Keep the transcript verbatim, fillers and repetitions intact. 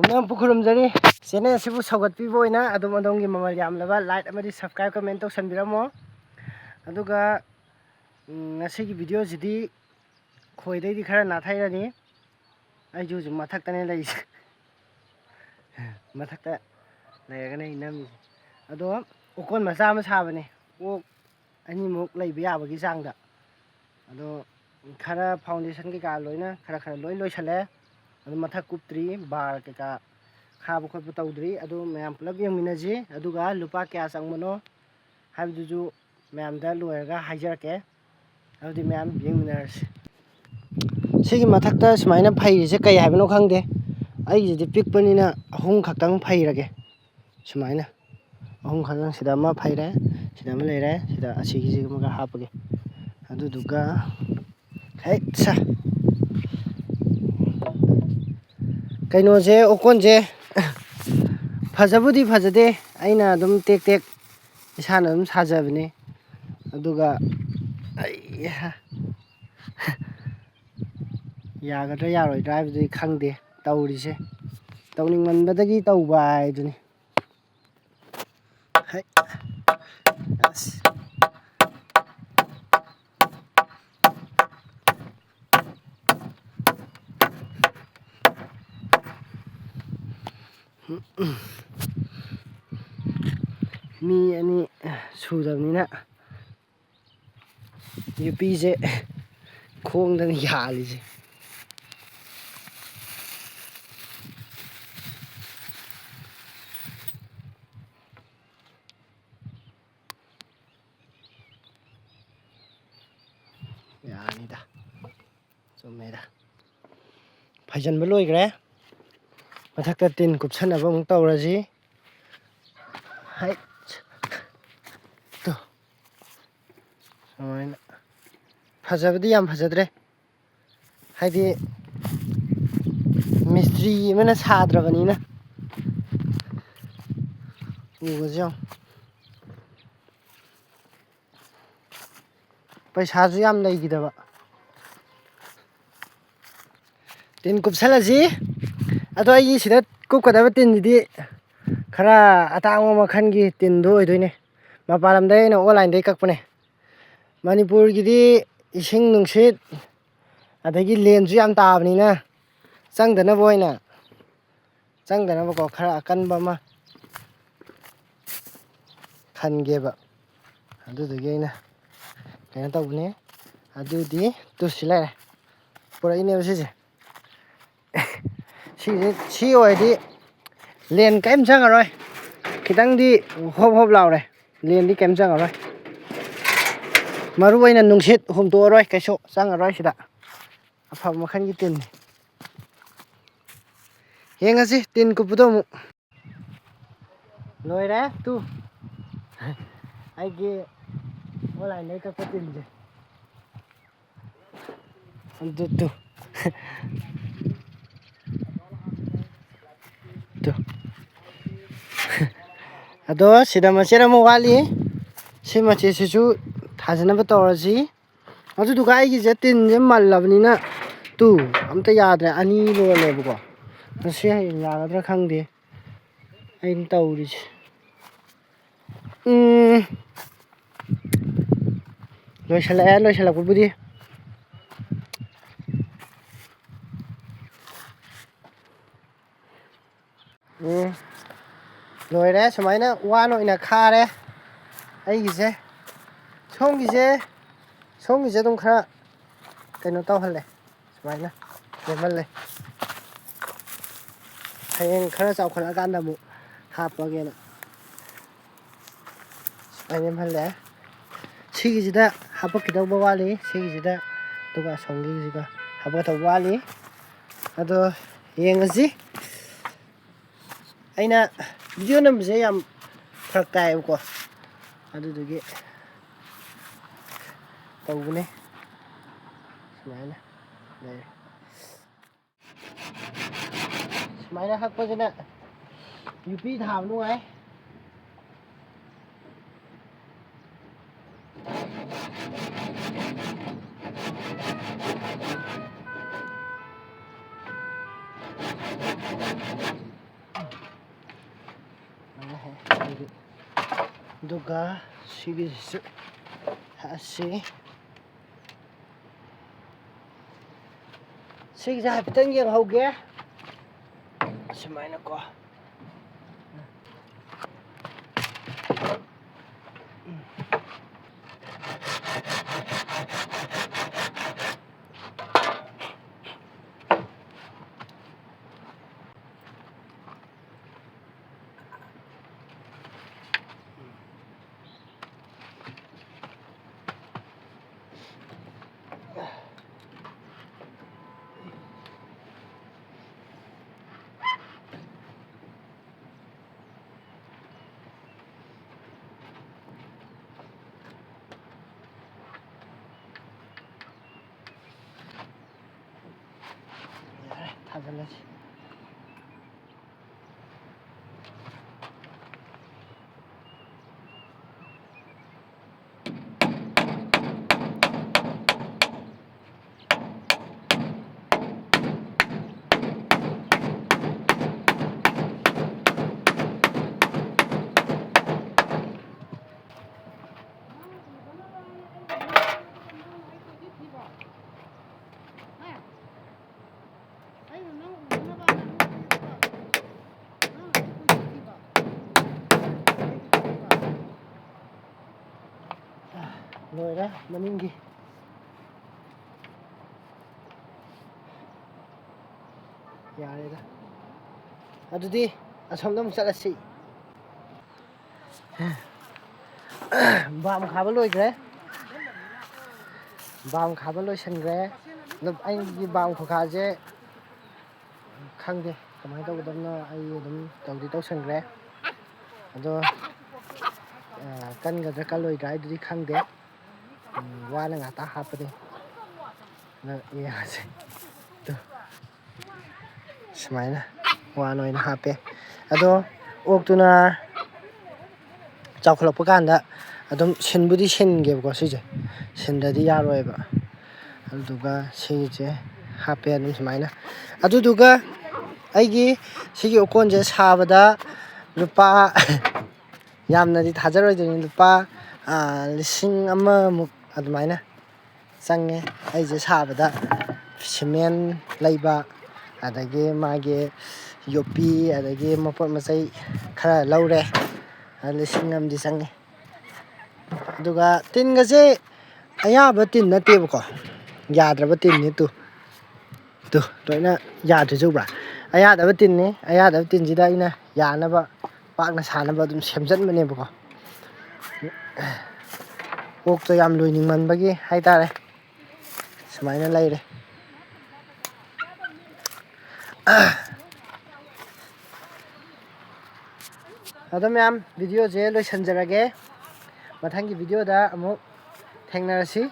ꯃꯌꯥꯝ ꯄꯨꯈꯨꯔꯨꯝꯖꯔꯤ꯫ ꯆꯦꯅꯦꯜ ꯑꯁꯤꯕꯨ ꯁꯧꯒꯠꯄꯤꯕ ꯑꯣꯏꯅ ꯑꯗꯣꯝ ꯑꯗꯣꯝꯒꯤ ꯃꯃꯜ ꯌꯥꯝꯂꯕ ꯂꯥꯏꯛ ꯑꯃꯗꯤ ꯁꯕꯁꯀ꯭ꯔꯥꯏꯕ, ꯀꯃꯦꯟ ꯇꯧꯁꯟꯕꯤꯔꯝꯃꯣ꯫ ꯑꯗꯨꯒ, ꯎꯝ, ꯉꯁꯤꯒꯤ ꯚꯤꯗꯤꯑꯣꯁꯤꯗꯤ ꯈꯣꯏꯗꯩꯗꯤ ꯈꯔ ꯅꯥꯊꯩꯔꯅꯤ꯫ ꯑꯩꯁꯨ ꯍꯧꯖꯤꯛ ꯃꯊꯛꯇꯅꯦ ꯂꯩꯔꯤꯁꯦ꯫ ꯃꯊꯛꯇ ꯂꯩꯔꯒꯅꯦ ꯑꯩ ꯅꯝꯃꯤꯁꯦ꯫ ꯑꯗꯣ ꯑꯣꯀꯣꯟ ꯃꯆꯥ ꯑꯃ ꯁꯥꯕꯅꯦ, ꯑꯣꯛ ꯑꯅꯤꯃꯨꯛ ꯂꯩꯕ ꯌꯥꯕꯒꯤ ꯆꯥꯡꯗ꯫ ꯑꯗꯣ ꯈꯔ ꯐꯥꯎꯟꯗꯦꯁꯟ ꯀꯩꯀꯥ ꯂꯣꯏꯅ ꯈꯔ ꯈꯔ ꯂꯣꯏ ꯂꯣꯏꯁꯜꯂꯦ꯫ ꯑꯗꯣ ꯃꯊꯛ ꯀꯨꯞꯇ꯭ꯔꯤ, ꯕꯥꯔ ꯀꯩꯀꯥ ꯈꯥꯕ ꯈꯣꯠꯄ ꯇꯧꯗ꯭ꯔꯤ꯫ ꯑꯗꯨ ꯃꯌꯥꯝ ꯄꯨꯂꯞ ꯌꯦꯡꯃꯤꯟꯅꯁꯤ꯫ ꯑꯗꯨꯒ ꯂꯨꯄꯥ ꯀꯌꯥ ꯆꯪꯕꯅꯣ ꯍꯥꯏꯕꯗꯨꯁꯨ ꯃꯌꯥꯝꯗ ꯂꯣꯏꯔꯒ ꯍꯥꯏꯖꯔꯛꯀꯦ꯫ ꯑꯗꯨꯗꯤ ꯃꯌꯥꯝ ꯌꯦꯡꯃꯤꯟꯅꯔꯁꯤ꯫ ꯁꯤꯒꯤ ꯃꯊꯛꯇ ꯁꯨꯃꯥꯏꯅ ꯐꯩꯔꯤꯁꯦ ꯀꯩ ꯍꯥꯏꯕꯅꯣ ꯈꯪꯗꯦ꯫ ꯑꯩꯒꯤꯁꯤꯗꯤ ꯄꯤꯛꯄꯅꯤꯅ ꯑꯍꯨꯝ ꯈꯛꯇꯪ ꯐꯩꯔꯒꯦ꯫ ꯁꯨꯃꯥꯏꯅ ꯑꯍꯨꯝ ꯈꯛꯇꯪ, ꯁꯤꯗ ꯑꯃ ꯐꯩꯔꯦ, ꯁꯤꯗ ꯑꯃ ꯂꯩꯔꯦ, ꯁꯤꯗ ꯑꯁꯤꯒꯤꯁꯤꯃꯒ ꯍꯥꯞꯄꯒꯦ꯫ ꯑꯗꯨꯗꯨꯒ ꯍꯦꯛ ꯁꯥ ꯀꯩꯅꯣꯁꯦ, ꯑꯣꯀꯣꯟꯁꯦ ꯐꯖꯕꯨꯗꯤ ꯐꯖꯗꯦ꯫ ꯑꯩꯅ ꯑꯗꯨꯝ ꯇꯦꯛ ꯇꯦꯛ ꯏꯁꯥꯅ ꯑꯗꯨꯝ ꯁꯥꯖꯕꯅꯤ꯫ ꯑꯗꯨꯒ ꯑꯩ ꯌꯥꯒꯗ꯭ꯔꯥ ꯌꯥꯔꯣꯏꯗ꯭ꯔꯥ ꯍꯥꯏꯕꯗꯨꯗꯤ ꯈꯪꯗꯦ꯫ ꯇꯧꯔꯤꯁꯦ ꯇꯧꯅꯤꯡꯃꯟꯕꯗꯒꯤ ꯇꯧꯕ ꯍꯥꯏꯗꯨꯅꯤ꯫ ꯍꯩ꯫ ꯑꯁ꯫ ꯃꯤ ꯑꯅꯤ ꯁꯨꯗꯕꯅꯤꯅ ꯌꯨꯄꯤꯁꯦ ꯈꯣꯡꯗꯅ ꯌꯥꯜꯂꯤꯁꯦ꯫ ꯌꯥꯅꯤꯗ꯫ ꯆꯨꯝꯃꯦꯗ꯫ ꯐꯩꯖꯟꯕ ꯂꯣꯏꯈ꯭ꯔꯦ꯫ ꯃꯊꯛꯇ ꯇꯤꯟ ꯀꯨꯞꯁꯟꯅꯕ ꯑꯃꯨꯛ ꯇꯧꯔꯁꯤ꯫ ꯍꯥꯏ꯫ ꯇꯨ꯫ ꯁꯨꯃꯥꯏꯅ꯫ ꯐꯖꯕꯗꯤ ꯌꯥꯝ ꯐꯖꯗ꯭ꯔꯦ꯫ ꯍꯥꯏꯗꯤ ꯃꯤꯁꯇ꯭ꯔꯤ ꯑꯃꯅ ꯁꯥꯗ꯭ꯔꯕꯅꯤꯅ꯫ ꯎꯕꯁꯦ ꯌꯦꯡꯉꯣ꯫ ꯄꯩꯁꯥꯁꯨ ꯌꯥꯝ ꯂꯩꯈꯤꯗꯕ꯫ ꯇꯤꯟ ꯀꯨꯞꯁꯜꯂꯁꯤ꯫ ꯑꯗꯣ ꯑꯩꯒꯤ ꯁꯤꯗ ꯀꯨꯞꯀꯗꯕ ꯇꯤꯟꯁꯤꯗꯤ ꯈꯔ ꯑꯇꯥꯡꯕ ꯃꯈꯜꯒꯤ ꯇꯤꯟꯗꯣ ꯑꯣꯏꯗꯣꯏꯅꯦ꯫ ꯃꯄꯥꯟ ꯂꯝꯗꯒꯤ ꯑꯩꯅ ꯑꯣꯟꯂꯥꯏꯟꯗꯒꯤ ꯀꯛꯄꯅꯦ꯫ ꯃꯅꯤꯄꯨꯔꯒꯤꯗꯤ ꯏꯁꯤꯡ ꯅꯨꯡꯁꯤꯠ ꯑꯗꯒꯤ ꯂꯦꯟꯁꯨ ꯌꯥꯝ ꯇꯥꯕꯅꯤꯅ ꯆꯪꯗꯅꯕ ꯑꯣꯏꯅ, ꯆꯪꯗꯅꯕꯀꯣ, ꯈꯔ ꯑꯀꯟꯕ ꯑꯃ ꯈꯟꯒꯦꯕ꯫ ꯑꯗꯨꯗꯨꯒꯤ ꯑꯩꯅ ꯀꯩꯅꯣ ꯇꯧꯕꯅꯦ꯫ ꯑꯗꯨꯗꯤ ꯇꯨ ꯁꯤ ꯂꯩꯔꯦ, ꯄꯨꯔꯛꯏꯅꯦꯕ ꯁꯤꯁꯦ꯫ ꯁꯤꯁꯦ, ꯁꯤ ꯑꯣꯏꯔꯗꯤ ꯂꯦꯟ ꯀꯔꯤꯝ ꯆꯪꯉꯔꯣꯏ꯫ ꯈꯤꯇꯪꯗꯤ ꯍꯣꯞ ꯍꯣꯞ ꯂꯥꯎꯔꯦ, ꯂꯦꯟꯗꯤ ꯀꯔꯤꯝ ꯆꯪꯉꯔꯣꯏ꯫ ꯃꯔꯨ ꯑꯣꯏꯅ ꯅꯨꯡꯁꯤꯠ ꯍꯨꯝꯇꯣꯛꯑꯔꯣꯏ, ꯀꯩꯁꯨ ꯆꯪꯉꯔꯣꯏ ꯁꯤꯗ꯫ ꯑꯐꯕ ꯃꯈꯜꯒꯤ ꯇꯤꯟꯅꯤ꯫ ꯌꯦꯡꯉꯁꯤ ꯇꯤꯟ ꯀꯨꯞꯄꯗꯣ ꯑꯃꯨꯛ꯫ ꯂꯣꯏꯔꯦ ꯇꯨ꯫ ꯑꯩꯒꯤ ꯑꯣꯟꯂꯥꯏꯟꯗꯒꯤ ꯀꯛꯄ ꯇꯤꯟꯁꯦ꯫ ꯑꯗꯨ ꯇꯨ꯫ ꯇꯨ꯫ ꯑꯗꯣ ꯁꯤꯗ ꯃꯆꯦꯠ ꯑꯃ ꯋꯥꯠꯂꯤ꯫ ꯁꯤ ꯃꯆꯦꯠꯁꯤꯁꯨ ꯊꯥꯖꯅꯕ ꯇꯧꯔꯁꯤ꯫ ꯑꯗꯨꯗꯨꯒ ꯑꯩꯒꯤꯁꯦ ꯇꯤꯟꯁꯦ ꯃꯜꯂꯕꯅꯤꯅ ꯇꯨ ꯑꯝꯇ ꯌꯥꯗ꯭ꯔꯦ꯫ ꯑꯅꯤ ꯂꯣꯜꯂꯦꯕꯀꯣ꯫ ꯃꯁꯤ ꯍꯌꯦꯡ ꯌꯥꯒꯗ꯭ꯔꯥ ꯈꯪꯗꯦ ꯑꯩꯅ ꯇꯧꯔꯤꯁꯦ꯫ ꯎꯝ꯫ ꯂꯣꯏꯁꯤꯜꯂꯛꯑꯦ, ꯂꯣꯏꯁꯤꯜꯂꯛꯄꯕꯨꯗꯤ꯫ ꯎꯝ꯫ ꯂꯣꯏꯔꯦ꯫ ꯁꯨꯃꯥꯏꯅ ꯋꯥꯟ ꯑꯣꯏꯅ ꯈꯥꯔꯦ ꯑꯩꯒꯤꯁꯦ꯫ ꯁꯣꯝꯒꯤꯁꯦ, ꯁꯣꯝꯒꯤꯁꯦ ꯑꯗꯨꯝ ꯈꯔ ꯀꯩꯅꯣ ꯇꯧꯍꯜꯂꯦ꯫ ꯁꯨꯃꯥꯏꯅ ꯂꯦꯝꯍꯜꯂꯦ꯫ ꯍꯌꯦꯡ ꯈꯔ ꯆꯥꯎꯈꯠꯂꯛꯑꯀꯥꯟꯗ ꯑꯃꯨꯛ ꯍꯥꯞꯄꯒꯦꯅ꯫ ꯁꯨꯃꯥꯏꯅ ꯂꯦꯝꯍꯜꯂꯦ꯫ ꯁꯤꯒꯤꯁꯤꯗ ꯍꯥꯄꯛꯈꯤꯗꯧꯕ ꯋꯥꯠꯂꯤ꯫ ꯁꯤꯒꯤꯁꯤꯗ, ꯑꯗꯨꯒ ꯑꯁꯣꯝꯒꯤꯁꯤꯒ ꯍꯥꯄꯛꯀꯗꯧꯕ ꯋꯥꯠꯂꯤ꯫ ꯑꯗꯣ ꯌꯦꯡꯉꯁꯤ꯫ ꯑꯩꯅ ꯚꯤꯗꯤꯑꯣ ꯅꯝꯕꯁꯦ ꯌꯥꯝ ꯐꯔꯛ ꯇꯥꯏꯌꯦꯕꯀꯣ, ꯑꯗꯨꯗꯨꯒꯤ ꯇꯧꯕꯅꯦ꯫ ꯁꯨꯃꯥꯏꯅ ꯂꯩꯔꯦ꯫ ꯁꯨꯃꯥꯏꯅ ꯍꯛꯄꯁꯤꯅ ꯌꯨꯄꯤ ꯊꯥꯕ ꯅꯨꯡꯉꯥꯏ꯫ ꯑꯗꯨꯒ ꯁꯤꯒꯤꯁꯤꯁꯨ ꯍꯛꯑꯁꯤ꯫ ꯁꯤꯒꯤꯁꯦ ꯍꯥꯏꯐꯦꯠꯇꯪ ꯌꯦꯡꯍꯧꯒꯦ꯫ ꯁꯨꯃꯥꯏꯅꯀꯣ꯫ ꯌꯥꯔꯦ, ꯊꯥꯖꯤꯜꯂꯁꯤ꯫ ꯂꯣꯏꯔꯦ ꯃꯅꯤꯡꯒꯤ꯫ ꯌꯥꯔꯦꯗ꯫ ꯑꯗꯨꯗꯤ ꯑꯁꯣꯝꯗ ꯑꯃꯨꯛ ꯆꯠꯂꯁꯤ꯫ ꯕꯥꯝ ꯈꯥꯕ ꯂꯣꯏꯈ꯭ꯔꯦ꯫ ꯕꯥꯝ ꯈꯥꯕ ꯂꯣꯏꯁꯤꯟꯈ꯭ꯔꯦ꯫ ꯑꯗꯨꯝ ꯑꯩꯒꯤ ꯕꯥꯝ ꯈꯨꯈꯥꯁꯦ ꯈꯪꯗꯦ ꯀꯃꯥꯏꯅ ꯇꯧꯒꯗꯕꯅꯣ, ꯑꯩ ꯑꯗꯨꯝ ꯇꯧꯗꯤ ꯇꯧꯁꯟꯈ꯭ꯔꯦ꯫ ꯑꯗꯣ, ꯑ, ꯀꯟꯒꯗ꯭ꯔꯥ ꯀꯜꯂꯣꯏꯗ꯭ꯔꯥ ꯍꯥꯏꯗꯨꯗꯤ ꯈꯪꯗꯦ꯫ ꯎꯝ, ꯋꯥꯅ ꯉꯥꯛꯇ ꯍꯥꯞꯄꯅꯤ꯫ ꯑꯗꯣ ꯌꯦꯡꯉꯁꯤ꯫ ꯑꯗꯣ ꯁꯨꯃꯥꯏꯅ ꯋꯥꯅ ꯑꯣꯏꯅ ꯍꯥꯞꯄꯦ꯫ ꯑꯗꯣ ꯑꯣꯛꯇꯨꯅ ꯆꯥꯎꯈꯠꯂꯛꯄ ꯀꯥꯟꯗ ꯑꯗꯨꯝ ꯁꯤꯟꯕꯨꯗꯤ ꯁꯤꯟꯒꯦꯕꯀꯣ ꯁꯤꯁꯦ, ꯁꯤꯟꯗ꯭ꯔꯗꯤ ꯌꯥꯔꯣꯏꯕ꯫ ꯑꯗꯨꯗꯨꯒ ꯁꯤꯁꯦ ꯍꯥꯞꯄꯦ ꯑꯗꯨꯝ ꯁꯨꯃꯥꯏꯅ꯫ ꯑꯗꯨꯗꯨꯒ ꯑꯩꯒꯤ ꯁꯤꯒꯤ ꯎꯀꯣꯟꯁꯦ ꯁꯥꯕꯗ ꯂꯨꯄꯥ, ꯌꯥꯝꯅꯗꯤ ꯊꯥꯖꯔꯣꯏꯗꯣꯏꯅꯤ, ꯂꯨꯄꯥ, ꯑꯥ, ꯂꯤꯁꯤꯡ ꯑꯃꯃꯨꯛ ꯑꯗꯨꯃꯥꯏꯅ ꯆꯪꯉꯦ꯫ ꯑꯩꯁꯦ ꯁꯥꯕꯗ ꯁꯤꯃꯦꯟ ꯂꯩꯕ, ꯑꯗꯒꯤ ꯃꯥꯒꯤ ꯌꯣꯠꯄꯤ, ꯑꯗꯒꯤ ꯃꯄꯣꯠ ꯃꯆꯩ ꯈꯔ ꯂꯧꯔꯦ꯫ ꯑꯗ ꯂꯤꯁꯤꯡ ꯑꯃꯗꯤ ꯆꯪꯉꯤ꯫ ꯑꯗꯨꯒ ꯇꯤꯟꯒꯁꯦ ꯑꯌꯥꯕ ꯇꯤꯟ ꯅꯠꯇꯦꯕꯀꯣ, ꯌꯥꯗ꯭ꯔꯕ ꯇꯤꯟꯅꯤ꯫ ꯇꯨ, ꯇꯨ, ꯂꯣꯏꯅ ꯌꯥꯗ꯭ꯔꯤꯁꯦ ꯎꯕ꯭ꯔꯥ? ꯑꯌꯥꯗꯕ ꯇꯤꯟꯅꯤ꯫ ꯑꯌꯥꯗꯕ ꯇꯤꯟꯁꯤꯗ ꯑꯩꯅ ꯌꯥꯅꯕ, ꯄꯥꯛꯅ ꯁꯥꯅꯕ ꯑꯗꯨꯝ ꯁꯦꯝꯖꯟꯕꯅꯦꯕꯀꯣ꯫ ꯑꯣꯛꯇꯣ ꯌꯥꯝ ꯂꯣꯏꯅꯤꯡꯃꯟꯕꯒꯤ ꯍꯥꯏꯇꯥꯔꯦ, ꯁꯨꯃꯥꯏꯅ ꯂꯩꯔꯦ꯫ ꯑꯗꯣ ꯃꯌꯥꯝ, ꯚꯤꯗꯤꯑꯣꯁꯦ ꯂꯣꯏꯁꯤꯟꯖꯔꯒꯦ꯫ ꯃꯊꯪꯒꯤ ꯚꯤꯗꯤꯑꯣꯗ ꯑꯃꯨꯛ ꯊꯦꯡꯅꯔꯁꯤ꯫